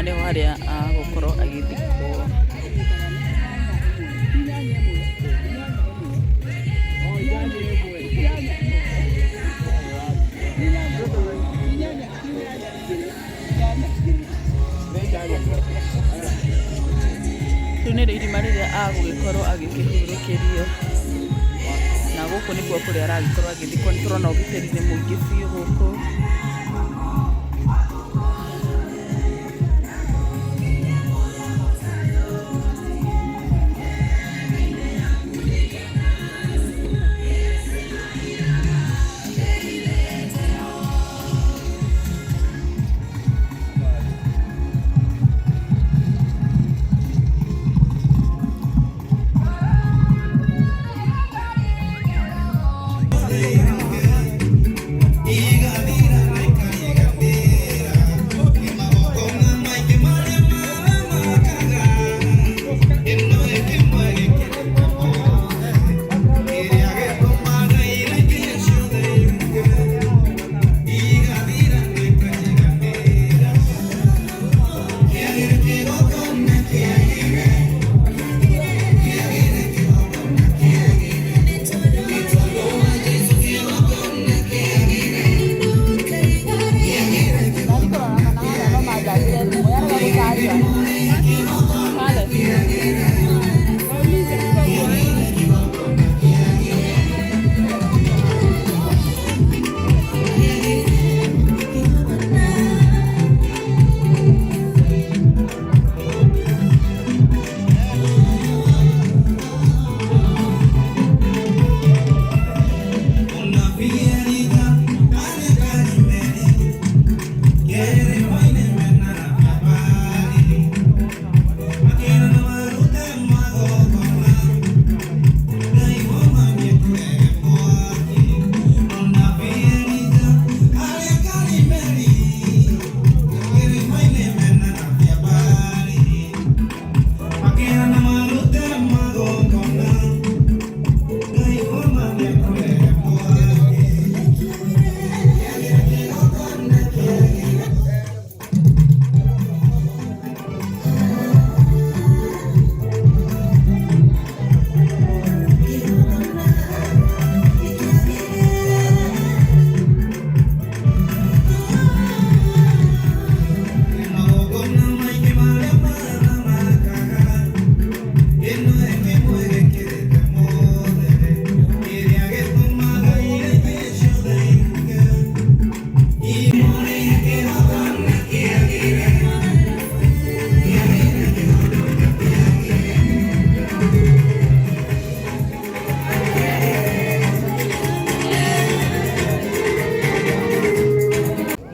nĩho harĩa agũkorwo agĩthikwo. Rĩu nĩrĩo irima rĩrĩa agũgĩkorwo agĩkĩhurũkĩrio, na gũkũ nĩkuo kũrĩa aragĩkorwo agĩthikwo, nĩ tũrona ũgitĩri nĩ mũingĩ biũ gũkũ.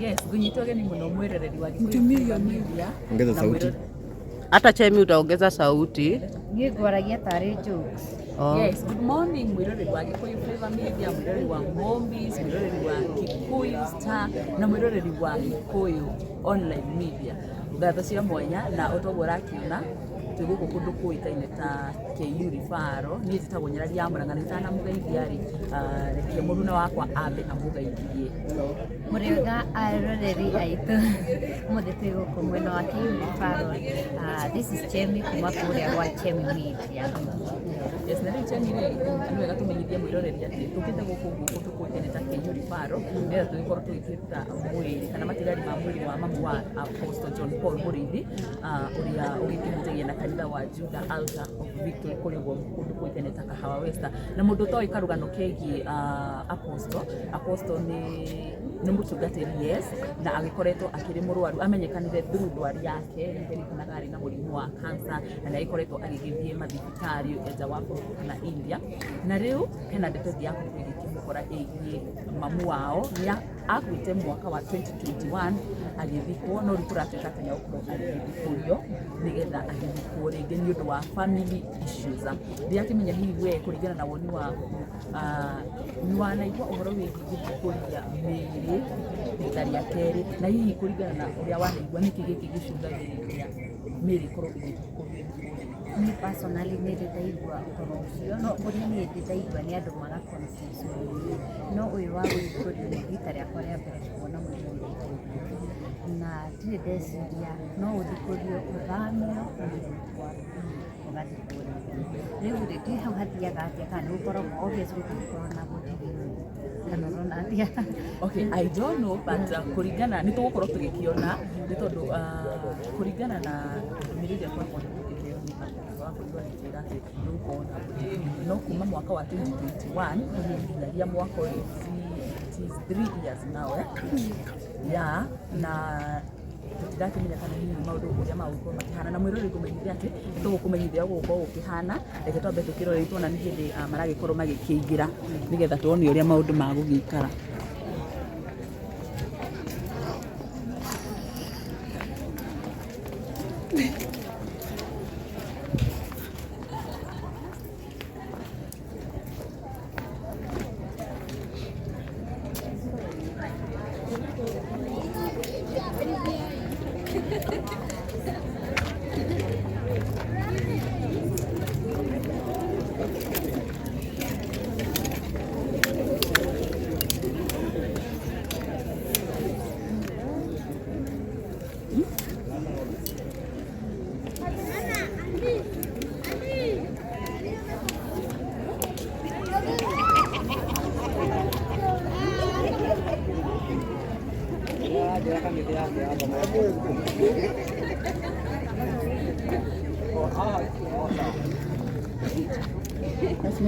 Yes, ngũnyita ũgeni mũno mwĩroreri wa Gĩkũyũ Media. Ongeza Na sauti. Hata chemi utaongeza sauti. Niĩ ngwaragia tarĩ jokes. Oh. Yes, good morning mwĩroreri wa Gĩkũyũ Flavor Media, mwĩroreri wa Mombis, mwĩroreri wa Kikuyu Star na mwĩroreri wa Gĩkũyũ Online Media. Ngatho cia mwanya na o toguo ũrakiona twĩ gũkũ kũndũ kũĩkaine ta KU Referral. Niĩ njĩtagwo Nyarari ya Mũrang'a na itanamũgeithia rĩ, reke mũruna wakwa ambe amũgeithie. Mũrĩega aroreri aitũ, ũmũthĩ twĩ gũkũ mwena wa KU Referral. This is Chemi kuma kũrĩa gwa Chemi Media. Yes, na rĩu Chemi rĩ, nĩ wega tũmenyithie mwĩroreri atĩ tũkĩte gũkũ ũguo kũndũ kũĩkaine ta KU Referral nĩgetha tũgĩkorwo tũgĩkĩruta mwĩrĩ kana matigari ma mwĩrĩ wa mamu wa Apostle John Paul Mũrĩithi, ũrĩa ũgĩkĩhunjagia na kanitha wa Judah Altar of Victory kũrĩa ũguo kũndũ kũĩkaine ta Kahawa West. Na mũndũ ũtoĩ karũgano kegiĩ Apostle, Apostle nĩ mũtungatĩri, yes, na agĩkoretwo akĩrĩ mũrwaru, amenyekanire through ndwari yake, nĩkũrĩkanaga arĩ na mũrimũ wa cancer na nĩ agĩkoretwo agĩgĩthiĩ mathibitarĩ nja wa bũrũri kana India. Na rĩu hena ndeto ĩngĩ yakorirwo ĩgĩkĩmũkora ĩgiĩ mamu wao, nĩ akuĩte mwaka wa 2021 agĩthikwo, no rĩu kũratuĩka atĩ nĩ egũkorwo agĩgĩthikũrio nĩgetha agĩthikwo rĩngĩ nĩ ũndũ wa family issues. Ndirakĩmenya hihi we kũringana na woni waku, nĩ wanaigua ũhoro wĩgiĩ gũthikũria mĩĩrĩ rita rĩa kerĩ, na hihi kũringana na ũrĩa wanaigua nĩkĩ gĩkĩ gĩcũngagĩrĩria mĩĩrĩ ĩkorwo ĩgĩthikũrio? Niĩ personally nĩ ndĩ ndaigua ũhoro ũcio, no ũrĩa niĩ ndĩ ndaigua nĩ andũ maga confuse no ũyũ wa gũthikũrio nĩ rita rĩakwa rĩa mbere kuona mũndũ ũgĩthikũrio. Na Ndirĩ ndeciria no ũthikũrio ũthamio ũgathikwo rĩngĩ. Rĩu rĩ, ndiũĩ hau hathiaga atĩa kana nĩ gũkoragwo obviously gũtingĩkorwo na body viewing kana ũrona atĩa? Okay, I don't know, but kũringana nĩ tũgũkorwo tũgĩkĩona nĩ tondũ kũringana na ndũmĩrĩri ĩrĩa twakorwo tũkĩheo nĩ wa bũrũri agĩtwĩra atĩ nĩ gũkorwo na body, no kuma mwaka wa 2021 nginyagia mwaka ũyũ, it is 3 years now, eh? Yeah, na tũtirakĩmenya kana hihi maũndũ ũrĩa magũkorwo makĩhana na mwĩroreri ngũmenyithia atĩ nĩ tũgũkũmenyithia ũguo gũkorwo gũkĩhana. Reke twambe tũkĩrore tuona nĩ hĩndĩ maragĩkorwo magĩkĩingĩra nĩgetha tuone ũrĩa maũndũ magũgĩikara.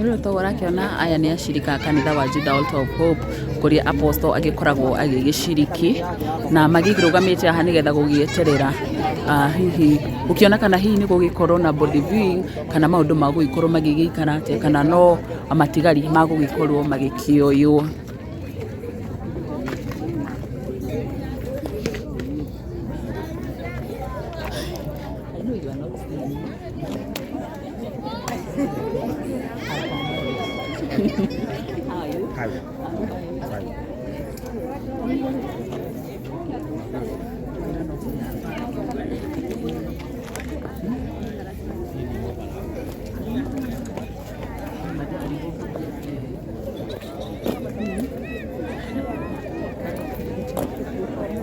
Rĩu toguo ũrakĩona aya nĩ acirika a kanitha wa Judah Altar of Hope kũrĩa Apostle agĩkoragwo agĩgĩciriki na magĩrũgamĩte haha nĩgetha gũgĩeterera hihi gũkĩona kana hihi nĩ gũgĩkorwo na body viewing kana maũndũ ma gũgĩkorwo magĩgĩikara atĩa kana no matigari magũgĩkorwo magĩkĩoywo. I know you are not seeing me. How are you? Hi. Fine.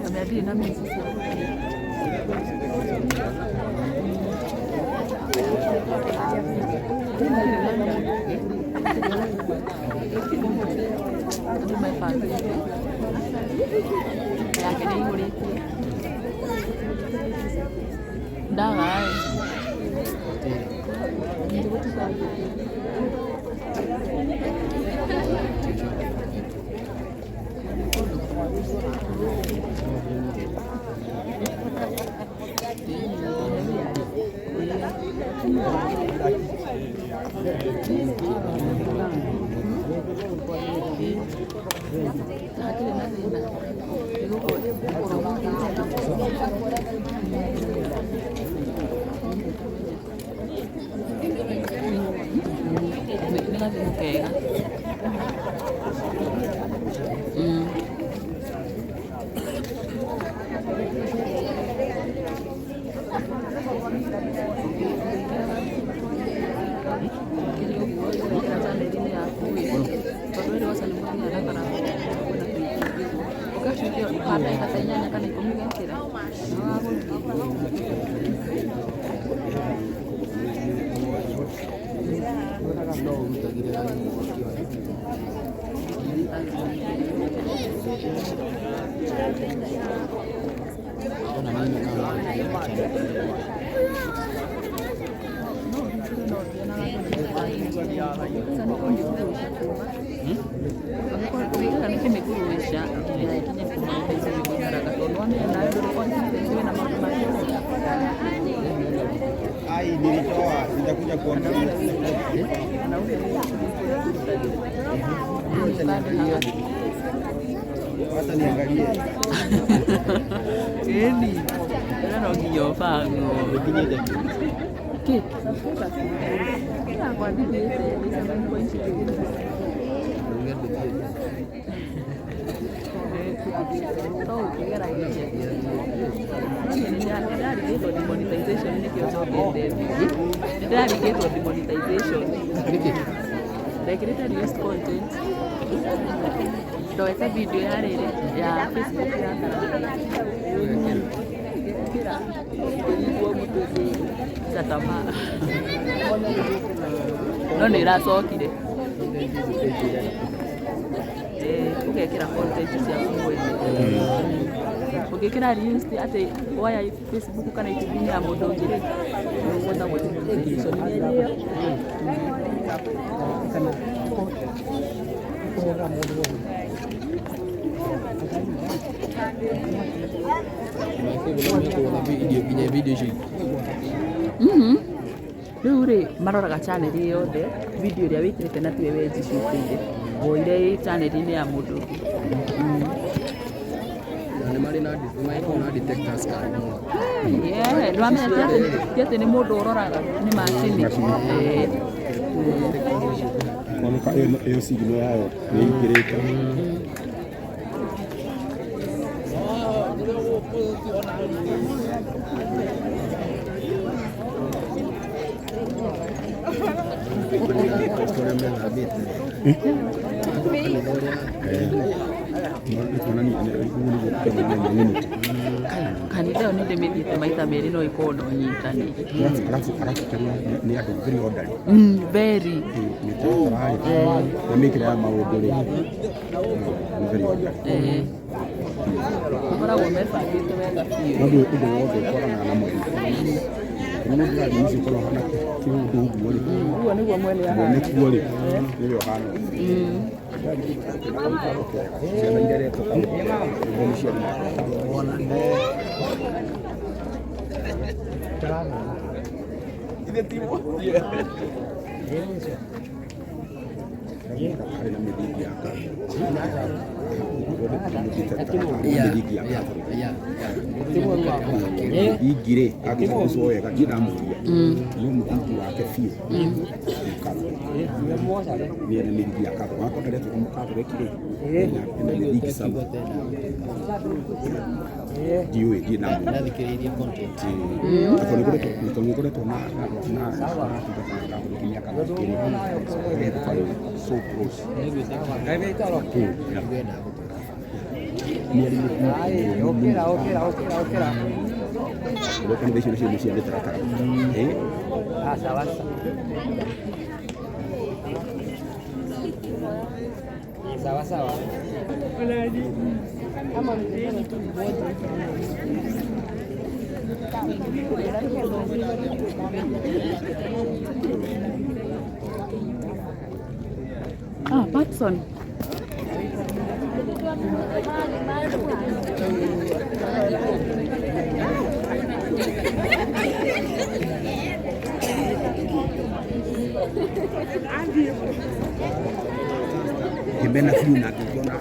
Ameadili nami sisi. Yake nĩ ĩihũrĩtie ndaga ĩ. Hatirĩ na thĩna. Nĩgũkorwo nĩ gathimũ kega. Kĩrĩ ũguo wekĩra channel-inĩ yaku ĩ, tondũ rĩrĩ waca nĩ mũthiaga na barabara kwĩna kĩingĩ ũguo ũgatuĩka ka ndagĩka ta 8 kana 10 gekĩra na wagũthiĩ. Wĩkaga nĩ kũmĩkuruhisha nginya ĩkinye kuma mbeca gũikaraga tondũ wamenya nawe ndũrĩ confident wĩna maũndũ mangĩ ũreka. Ai, nilitoa, nitakuja kuangalia. Na uge Hata niangalie. Ĩni, ĩno no nginya ũbangwo. Kĩ? Yakwa ndithiĩte nĩ 7.2. To ũkĩgeragia. No niĩ nĩndarigĩtwo demonetization nĩkĩo njokete thĩ. Nĩndarigĩtwo demonetization. Ndekĩrĩte reused content. Ndoete video ya rĩrĩ ya Facebook ya kana. Ndekĩra ũkĩnyitwo mũtwe ta tamaa no nĩ ĩracokire. Ũgekĩra content ciaku mwene, ũngĩkĩra reels atĩ waya Facebook kana YouTube-inĩ ya mũndũ ũngĩ rĩ, nĩ ũgwetagwo demonetization nĩ ĩyo. Nginya video icio. Rĩu rĩ, maroraga channel ĩ yothe, video ĩrĩa wĩkĩrĩte na tiwe wenjicutĩire, woire ĩ channel-inĩ ya mũndũ ũngĩ. Na nĩ marĩ na nĩ magĩkoragwo na detectors kari mũno. Yeah, nĩwamenya ti atĩ nĩ mũndũ ũroraga, nĩ macini. Oneka ĩyo signal yayo nĩ ĩingĩrĩte. Ũrĩa mehambĩte kanitha ũrĩa. Nĩ kuonania ũguo nĩguo kũronania unity. Kanitha ĩyo nĩ ndĩmĩthiĩte maita merĩ no ĩkorwo na ũnyitanĩri. Arabu kĩrĩa nĩ andũ very orderly. Very. Mĩtaratara rĩ na mĩkĩre ya maũndũ rĩ, nĩ very orderly. Makoragwo mebangĩte wega biũ. No ũndũ wothe ũtwaranaga na mwene. Kana mũndũ ũrathiĩ mũciĩ ũkorwo ũhana kĩũndũ ũguo rĩ, Ũguo nĩguo mwene mwene ahana. kuo rĩ, nĩwe ũhana ũguo. Ciana ireretwo kaũndũ nĩ ciana. Harĩ na mĩthingi ya mĩthingi ya Catholic. Mũthingi rĩ, angĩcagũcwo wega, ndirĩ ndamũria, no mũthingi wake biũ nĩ Catholic. Nĩ ena mĩthingi ya Catholic. Onakorwo ndaretwo Mũcatholic rĩ, ena mĩthingi sawa. Ndiũĩ, ndirĩ ndamũria. Ndathikĩrĩirie content. Tondũ nĩ ngoretwo na tungata na Catholic mĩaka mĩingĩ rĩ, twarĩ so close. Ngwenda gũtũra. Nĩ arĩ mũthingi. Ũguo kanitha icio nacio nĩ cia mĩtaratara. Ah, Patson. Ngĩmena biũ na ngĩkĩona.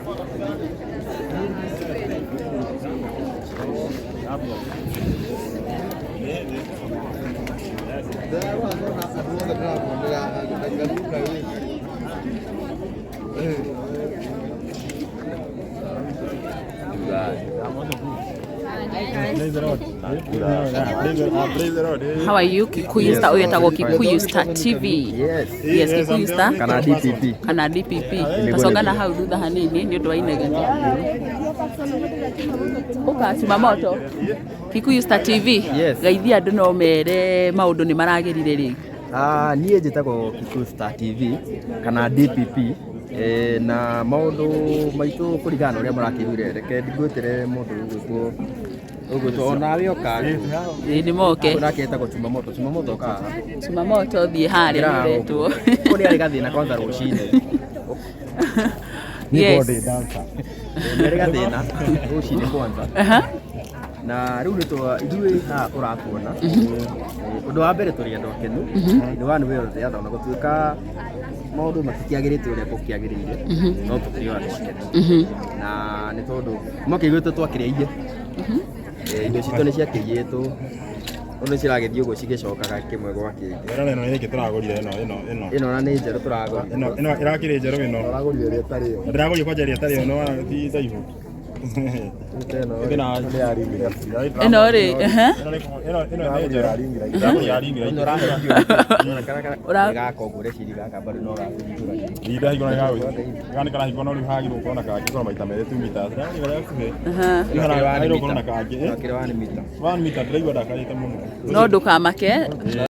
How are you? Kikuyu Star, ũyũ etagwo Kikuyu Star TV. Yes. Yes, Kikuyu Star. Kana DPP. Kana DPP. Tacoka na hau thutha hanini nĩ ũndũ wa inegene. Ũka Chumamoto. Kikuyu Star TV. Yes. Geithia andũ no mere maũndũ nĩ maragĩrire rĩngĩ. Ah, niĩ njĩtagwo Kikuyu Star TV kana DPP. Na maũndũ maitũ kũringana na ũrĩa mũrakĩiguire, reke ngwĩtĩre mũndũ ũgwĩtwo onawe oka. Ĩĩ nĩ moke. Nake etagwo Chumamoto. Chumamoto oka haha. Chumamoto thiĩ harĩa nĩ ũretwo. Kũu nĩ arĩ gathĩna kwanza rũcinĩ. Yes. Nĩ arĩ gathĩna rũcinĩ kwanza. Na rĩu nĩ twa ithuĩ haha ũratuona. Ũndũ wa mbere tũrĩ andũ akenu nĩ one way or the other, ona gũtuĩka maũndũ matikĩagĩrĩte ũrĩa gũkĩagĩrĩire, no tũkĩrĩ o andũ akenu na nĩ tondũ mwakĩiguĩte twakĩrĩire indo citũ nĩ ciakĩiyĩtwo, ũndũ ciragĩthiĩ ũguo cigĩcokaga kĩmwe gwa kĩngĩ. Ĩno ĩno nĩ tũragũrire ĩno ĩno ĩno. Ĩno na nĩ njerũ tũragũra. Ĩno ĩno ĩrakĩrĩ njerũ ĩno. Ũragũrire ĩrĩa ĩtarĩ yo. Ndĩragũrire kwanja ĩrĩa ĩtarĩ yo no ti ndaihu. Ĩno rĩ, ehe. Ĩno nĩ njega. Ya ring light. Gaka ũguo reciria gaka bado no gakũhingũra. Ndahingũra gaka nĩ karahingũra no rĩu hagĩrĩirwo gũkorwo na kangĩ korwo maita merĩ 2 meters. Rĩu hagĩrĩirwo gũkorwo na kangĩ. Kĩrĩ 1 mita. 1 mita ndĩraigua ndakarĩte mũno. No ndũkamake.